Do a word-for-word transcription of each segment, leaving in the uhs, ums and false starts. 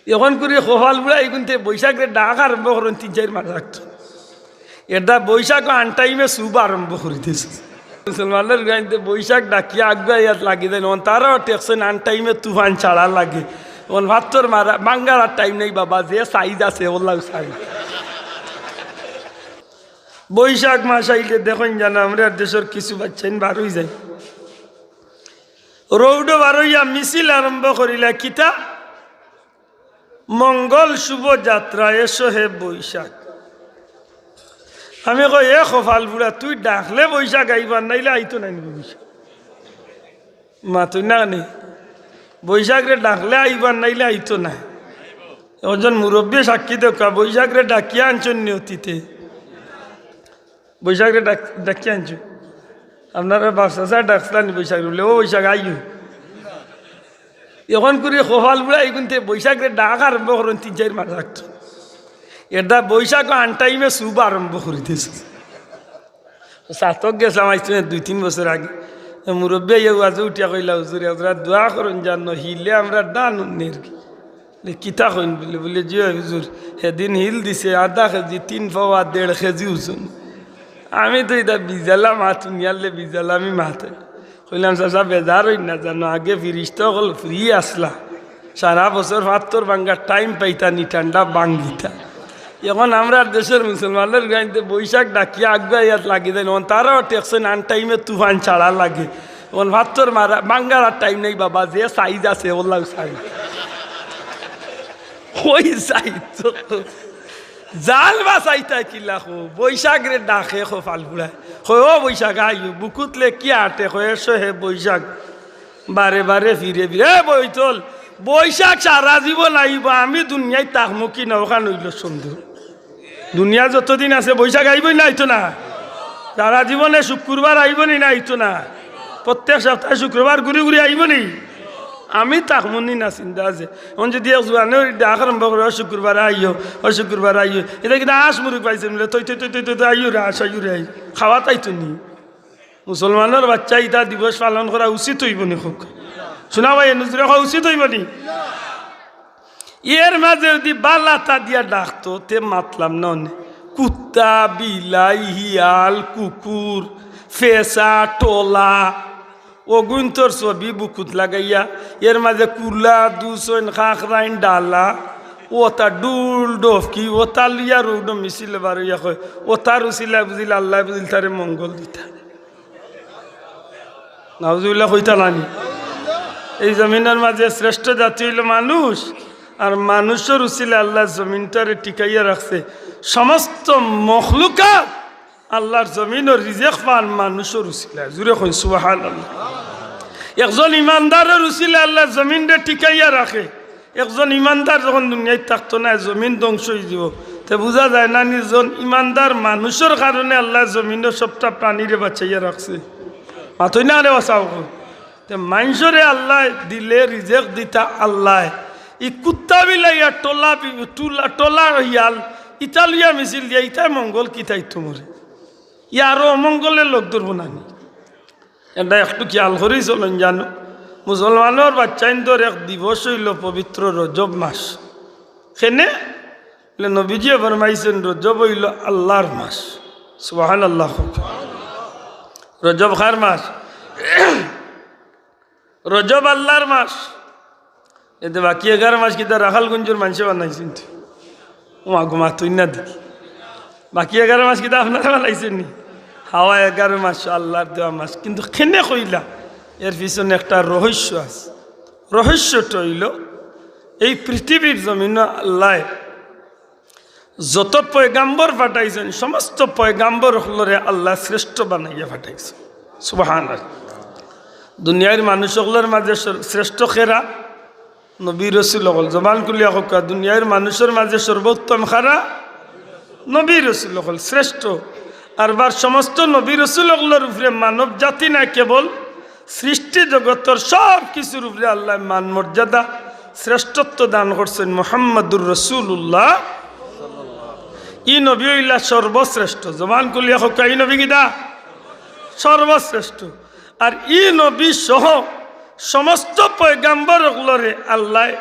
এখন করি কপাল বুড়া ইগুনতে বৈশাখরে ডাক আরম্ভ করইন তিন চাইর মাস আগ থনে। এরদা বৈশাখ আনটাইমে সুব আরম্ভ করি দিছে। মুসলমানর গাইনতে বৈশাখ ডাকিয়া আগুয়াইয়াত লাগি দেন, অন তারাও টেকছইন আনটাইমে তুফান ছাড়া লাগে। অন ফাত্তর মারা, বাঙ্গার আর টাইম নাই বাবা, যে সাইজ আছে, ওল্লাহ সাইজ। বৈশাখ মাস আইলে দেখইন জানো, আমরার দেশর কিছু বাচ্চাইন বার অই যায়। রৌডো বার অইয়া মিছিল আরম্ভ করিলা, কিতা? মঙ্গল শুভ যাত্রা, এসো হে বৈশাখ। আমি কই, এ কপাল বুড়া, তুই ডাকলে বৈশাখ আইবার নাইলে আইতো নায় নি বৈশাখ? মাতইন না নি? বৈশাখরে ডাকলে আইবার নাইলে আইতো নায়। একজন মুরব্বী সাক্ষী দেউক্কা, বৈশাখরে ডাকিয়া আনছইন নি অতীতে? বৈশাখরে ডাক-, ডাকিয়া আনছো? আপনারার বাপ চাচা ডাকছলা নি বৈশাখরে? বলে, "ও বৈশাখ আইও।" এখন করি কপাল বুড়া ইগুনতে বৈশাখরে ডাক আরম্ভ করইন তিন চাইর মাস আগ থনে। এরদা বৈশাখ আনটাইমে সুব আরম্ভ করি দিছে। ছাতক গেছলাম আইজ থনে দুই তিন বছর আগে। মুরব্বী আইয়া ওয়াজো উঠিয়া কইলা, "হুজুর, একজরা দোয়া করইন জানো, হিলে আমরার ডান উন্নের কি।" বলে, "কিতা কইন?" বলে, বলে, "জি অয় হুজুর, হেদিন হিল দিছে আধা কেজি, তিন পাওয়া, দেড় কেজি ওজন।" আমি তো ইতা বিজালা মাত, হুনিয়ারলে বিজালা আমি মাতে। কইলাম, "চাচা, বেজার অইন না জানো, আগে ফিরিস্তা অকল ফ্রি আছলা, সারা বছর ফাত্তর ভাঙ্গার টাইম পাইতা নি, ঠান্ডা ভাঙ্গিতা। এখন আমরার দেশর মুসলমানর গাইনতে বৈশাখ ডাকিয়া আগুয়াইয়াত লাগি দেন, অন তারাও টেকছইন আনটাইমে তুফান ছাড়া লাগে। এখন ফাত্তর মারা, বাঙ্গার আর টাইম নাই বাবা, যে সাইজ আছে, ওল্লাহ সাইজ।" ওই সাইজ তো জাল বাঁচাইতা কিলা কো, বৈশাখরে ডাকে কপাল বুড়ায়। কয়, "ও বৈশাখ আইও।" বুকুত লেখিয়া আটে, কয়, "এসো হে বৈশাখ।" বারে বারে ফিরে ফিরে, "এ বৈতল, বৈশাখ সারা জীবন আইবা, আমি দুনিয়াত থাকমু কি না, অখান অইলো সন্দেহ। দুনিয়া যতদিন আছে বৈশাখ আইবো নি না আইতো না? সারা জীবনে শুক্রবার আইবো নি না আইতো না? প্রত্যেক সপ্তাহে শুক্রবার ঘুরি ঘুরি আইবো নি? আমি থাকমু নি না চিন্তা আছে।" এখন যদি এক জোয়ানে ডাক আরম্ভ করে, "ও শুক্রবার আইও, ও শুক্রবার আইও", ইতা কিতা আঁশ মুরগ পাইছে নি? থই থই থই থই থই থই, আইও রে, আঁশ আইও রে, আই। খাওয়াত আইতো নি? মুসলমানর বাচ্চা ইতা দিবস পালন করা উচিত অইবো নি? কউক্কা। শুনা ভাই, নজরে কওয়া উচিত অইবো নি? এর মাঝে যদি বালা তা দিয়া ডাকতো, তে মাতলাম না অনে। কুত্তা, বিলাই, হিয়াল, কুকুর, ফেসা, টোলা, অগুইন্তর ছবি বুকুত লাগাইয়া, এর মাঝে কুলা, দুসইন, খাখরাইন, ডালা, অতা ডুল, ডফকি, অতা লইয়া রৌডো মিছিল বার অইয়া কয়, "অতার উছিলায় বুঝিল আল্লায় বুঝিল তারে মঙ্গল দিতা।" নাউজুবিল্লাহ কইতা নানি? এই জমিনর মাঝে শ্রেষ্ঠ জাতি অইলো মানুষ, আর মানুষর উছিলায় আল্লায় জমিনটারে টিকাইয়া রাখছে। সমস্ত মখলুকাত আল্লার জমিনর রিজেক পান মানুষর উছিলায়। জুরে কইন সুবহানাল্লাহ। একজন ইমানদারর উছিলায় আল্লায় জমিনরে টিকাইয়া রাখে। একজন ইমানদার যখন দুনিয়াত থাকতো নায়, জমিন ধ্বংস অইযিবো, তে বুঝা যায় না নি, জন ইমানদার মানুষর কারণে আল্লায় জমিনর সবটা প্রাণীরে বাঁচাইয়া রাখছে। মাতইন না রে বাঁচাও। তে মানষরে আল্লায় দিলে রিজেক দিতা আল্লায়। ই কুত্তা বিলাইয়া টোলা বি-, টুলা-, টোলা হিয়াল ইতা লইয়া মিছিল দিয়া ইতায় মঙ্গল কিতা ইতো মরে? ই আরো অমঙ্গলে লগ ধরবো না নি? এটা একটু খেয়াল করি চলইন জানো। মুসলমানর বাচ্চাইন্তর এক দিবস অইলো পবিত্র রজব মাস। কেনে? বলে নবীজিয়ে ফরমাইছইন, "রজব অইলো আল্লার মাস।" সুবহানাল্লাহ। রজব কার মাস? রজব আল্লার মাস। এতে বাকি এগারো মাস কিতা রাখালগঞ্জর মানষে বানাইছইন নি? ও মা গো, মাতইন না দেখি। বাকি এগারো মাস কিতা আপনারা বানাইছইন নি? হাওয়া, এগারো মাস আল্লার দেওয়া মাস। কিন্তু কেনে কইলা? এর পিছনে একটা রহস্য আছে। রহস্যটা অইলো, এই পৃথিবীর জমিনো আল্লায় যত পয়গাম্বর পাঠাইছইন, সমস্ত পয়গাম্বর অকলরে আল্লায় শ্রেষ্ঠ বানাইয়া পাঠাইছইন। সুবহানাল্লাহ। দুনিয়ার মানুষ অকলর মাঝে সর-, শ্রেষ্ঠ কেরা? নবী রসুল অকল। জবান খুলিয়া কউক্কা, দুনিয়ার মানুষর মাঝে সর্বোত্তম কারা? নবী রসুল অকল শ্রেষ্ঠ। আর বার সমস্ত নবী রসুল অকলর উপরে মানব জাতি না, কেবল সৃষ্টি জগতর সব কিছুর উপরে আল্লায় মান মর্যাদা, শ্রেষ্ঠত্ব দান করছইন মুহাম্মাদুর রাসূলুল্লাহ। ই নবী অইলা সর্বশ্রেষ্ঠ। জবান খুলিয়া কউক্কা, ই নবী কিতা? সর্বশ্রেষ্ঠ। আর ই নবী সহ সমস্ত পয়গাম্বর অকলরে আল্লায়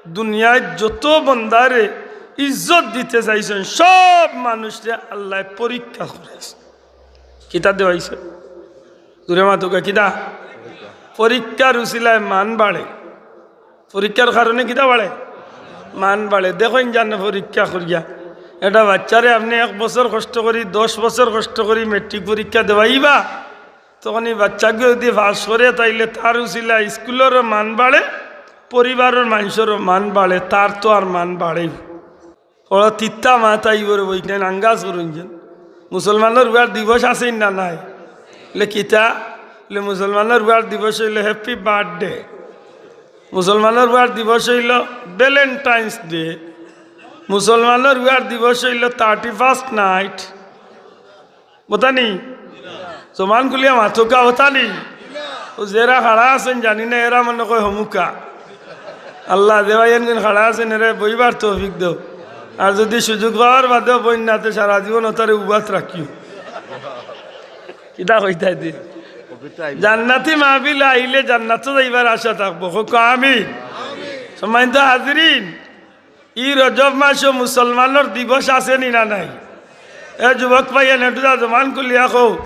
দুনিয়াত যত বন্দারে ইজ্জত দিতে চাইছইন, সব মানুষরে আল্লায় পরীক্ষা করাইছইন। কিতা দেওয়াইছইন? জুরে মাতউক্কা, কিতা? পরীক্ষার উছিলায় মান বাড়ে। পরীক্ষার কারণে কিতা বাড়ে? মান বাড়ে। দেখইন জানো পরীক্ষা করিয়া। একটা বাচ্চারে আপনে এক বছর কষ্ট করি, দশ বছর কষ্ট করি মেট্রিক পরীক্ষা দেওয়াইবা, তখন ই বাচ্চাগুয়ে যুদি পাস করে, তাইলে তার উছিলায় স্কুলরও মান বাড়ে, পরিবারর মানষরও মান বাড়ে, তার তো আর মান বাড়েউ। ওরা তিত্তা মাত আইবো রে বইন, আন্দাজ করইন যেন। মুসলমানর উয়ার দিবস আছে না নাই? লে কিতা? লে মুসলমানর উয়ার দিবস অইলো happy birthday। মুসলমানর উয়ার দিবস অইলো Valentine's Day। মুসলমানর উয়ার দিবস অইলো thirty-first night। বতানি? জবান খুলিয়া মাতউক্কা, বতানি? অউ যেরা খাড়া আছইন জানি না, এরা মনে কয় হমুকা। আল্লাহ, যে ভাইয়াইন গুইন খাড়া আছইন, এরারে বইবার তৌফিক দেও। আর যুদি সুযোগ পাওয়ার বাদেও বইন না, তে সারা জীবন অতারে উবাত রাখিও। কিতা কইতায় দি? জান্নাতি মাহফিল আইলে জান্নাতো যাইবার আশা থাকবো। কউক্কা আমিন। সম্মানিত হাজিরিন, ই রজব মাসো মুসলমানর দিবস আছে নি না নাই? এ যুবক ভাইয়াইন, একটু জবান খুলিয়া কও,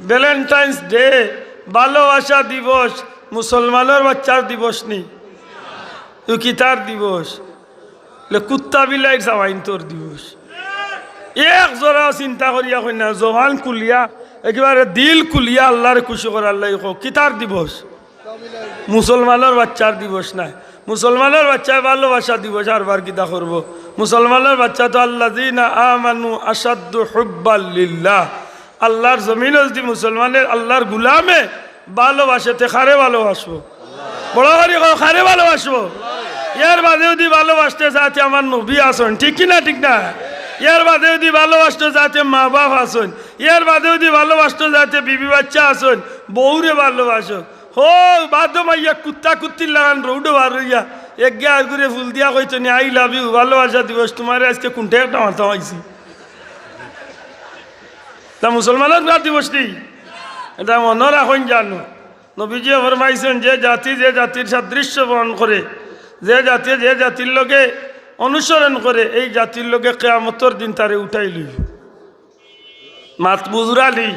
Valentine's Day, ভালোবাসা দিবস, মুসলমানর বাচ্চার দিবস নি? তো কিতার দিবস? লে কুত্তা বিলাইর চাওয়াইন্তর দিবস। এক জরাও চিন্তা করিয়া কইন না, জবান খুলিয়া, একেবারে দিল খুলিয়া আল্লারে খুশি করার লাগি কও, কিতার দিবস? মুসলমানর বাচ্চার দিবস নায়। মুসলমানর বাচ্চায় ভালোবাসা দিবস আর বার কিতা করবো? মুসলমানর বাচ্চা তো আল্লাযীনা আমানু আশাদ্দু হুব্বাল লিল্লাহ। আল্লার জমিনো যুদি মুসলমানে আল্লার গুলামে ভালোবাসে, তে কারে ভালোবাসবো? বড় করি কও, কারে ভালোবাসবো? এর বাদে যুদি ভালোবাসতে চায় তে আমার নবী আছইন, ঠিক কি না? ঠিক না? এর বাদে যুদি ভালোবাসতে চায় তে মা বাপ আছইন, এর বাদে যুদি ভালোবাসতে চায় তে বিবি বাচ্চা আছইন, বউরে ভালোবাসো। হো, বাদো মাইয়া কুত্তা কুত্তির লাখান রোডো বার অইয়া, একগে আরগুরে ফুল দিয়া কইতো নি, "I love you, ভালোবাসা দিবস, তুমারে আইজকে কুনটা একটা মাথা মাইছি।" তা মুসলমানর উয়ার দিবস নি? এটা মনো রাখইন জানো। নবীজিয়ে ফরমাইছইন, যে জাতি যে জাতির সাদৃশ্য বহন করে, যে জাতিয়ে যে জাতির লগে অনুসরণ করে, এই জাতির লগে কিয়ামতর দিন তারে উঠাই লইবো। মাত বুঝরা নি?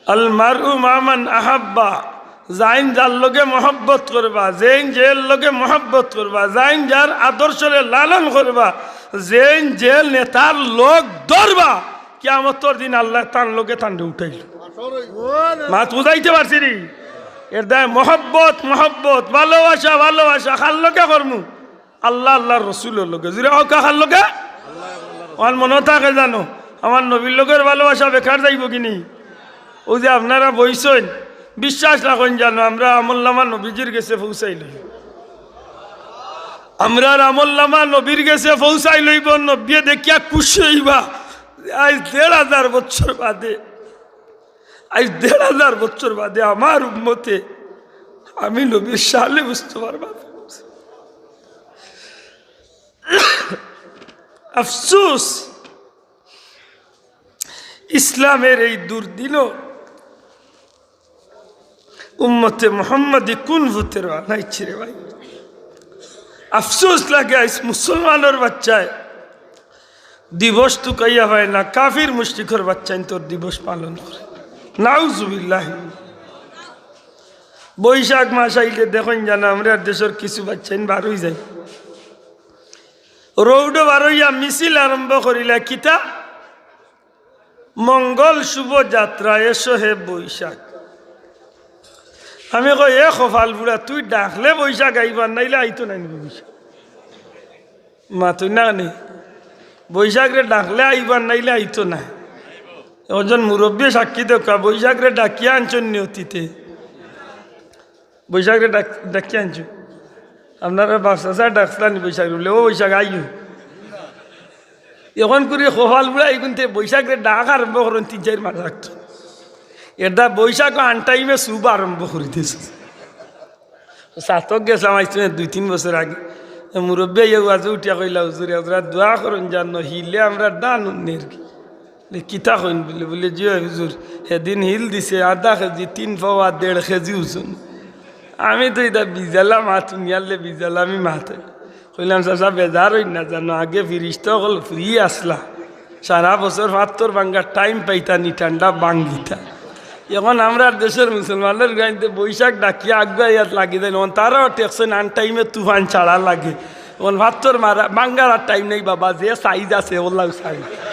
আল মারউ মা মান আহাব্বা, যেইন যার লগে মহব্বত করবা, যেইন যের লগে মহব্বত করবা, যেইন যার আদর্শরে লালন করবা, যেইন যে নেতার লগ ধরবা, কিয়ামতর দিন আল্লায় তান লগে তানরে উঠাইল। মাত বুঝাইতে পারছি নি? এর দায় মহব্বত, মহব্বত, ভালোবাসা, ভালোবাসা, কার লগে করমু? আল্লাহ, আল্লার রসুলর লগে। জুরে কউক্কা, কার লগে? আমার মনো থাকে জানো, আমার নবীর লগর ভালোবাসা বেকার যাইবো কিনি? অউ যে আপনারা বইছইন, বিশ্বাস রাখইন জানো, আমরার আমলনামা নবীজির গেছে পৌঁছাই লইবো। আমরার আমলনামা নবীর গেছে পৌঁছাই লইবো, নবীয়ে দেখিয়া খুশি অইবা। আইজ দেড় হাজার বছর বাদে, আইজ দেড় হাজার বছর বাদে আমার উম্মতে আমি নবীর শানে মুস্তফার মাহফিল করছি। আফসোস, ইসলামের এই দুর্দিনও উম্মতে মুহাম্মদী কুন ভূতের বানাইছে রে ভাই? আফসোস লাগে, আইজ মুসলমানর বাচ্চায় দিবস তুকাইয়া পায় না, কাফির মুশরিকর বাচ্চাইন্তর দিবস পালন করে। নাউজুবিল্লাহ। বৈশাখ মাস আইলে দেখইন জানো, আমরার দেশর কিছু বাচ্চাইন বার অই যায়, রোডো বার অইয়া মিছিল আরম্ভ করিলা, কিতা? মঙ্গল শুভ যাত্রা, এসো হে বৈশাখ। আমি কই, এ কপাল পুড়া, তুই ডাকলে বৈশাখ আইবার নাইলে আইতো নায় নি বৈশাখ? মাতইন না নি? বৈশাখরে ডাকলে আইবার নাইলে আইতো নায়। একজন মুরব্বিয়ে সাক্ষী দেউক্কা, বৈশাখরে ডাকিয়া আনছইন নি অতীতে? বৈশাখরে ডাক-, ডাকিয়া আনছো। আপনারার বাপ চাচায় ডাকছলা নি বৈশাখরে? বুলে, "ও বৈশাখ আইও।" অখন করি কপাল পুড়া ইগুনতে বৈশাখরে ডাক আরম্ভ করইন তিন চাইর মাস আগ থনে। এরদায় বৈশাখও আনটাইমে চুব আরম্ভ করি দিছে। ছাতক গেছলাম আইজ থনে দুই তিন বছর আগে। মুরব্বি আইয়া ওয়াজো উঠিয়া কইলা, "হুজুর, একজরা দোয়া করইন জানো, হিলে আমরার ধান উঠনেরগি।" বুলে, "কিতা কইন?" বুলে, বুলে, "জি অয় হুজুর, হেদিন হিল দিছে আধা কেজি, তিন পাওয়া, দেড় কেজি ওজন। আমি তো ইতা বিজালা মাত, হুনিয়ারলে বিজালা আমি মাতে। কইলাম, "চাচা, বেজার অইন না জানো, আগে ফিরিস্তা অকল ফ্রি আছলা, সারা বছর ফাত্তর ভাঙ্গার টাইম পাইতা নি, ঠান্ডা ভাঙ্গিতা। এখন আমরার দেশর মুসলমানর গাইতে বৈশাখ ডাকিয়া আগুয়াইয়াত লাগি দেন, অন তারাও টেকছইন আন টাইমে তুফান ছাড়া লাগে। এখন ফাত্তর মারা ভাঙ্গার আর টাইম নাই বাবা, যে সাইজ আছে ওলাউ সাইজ।"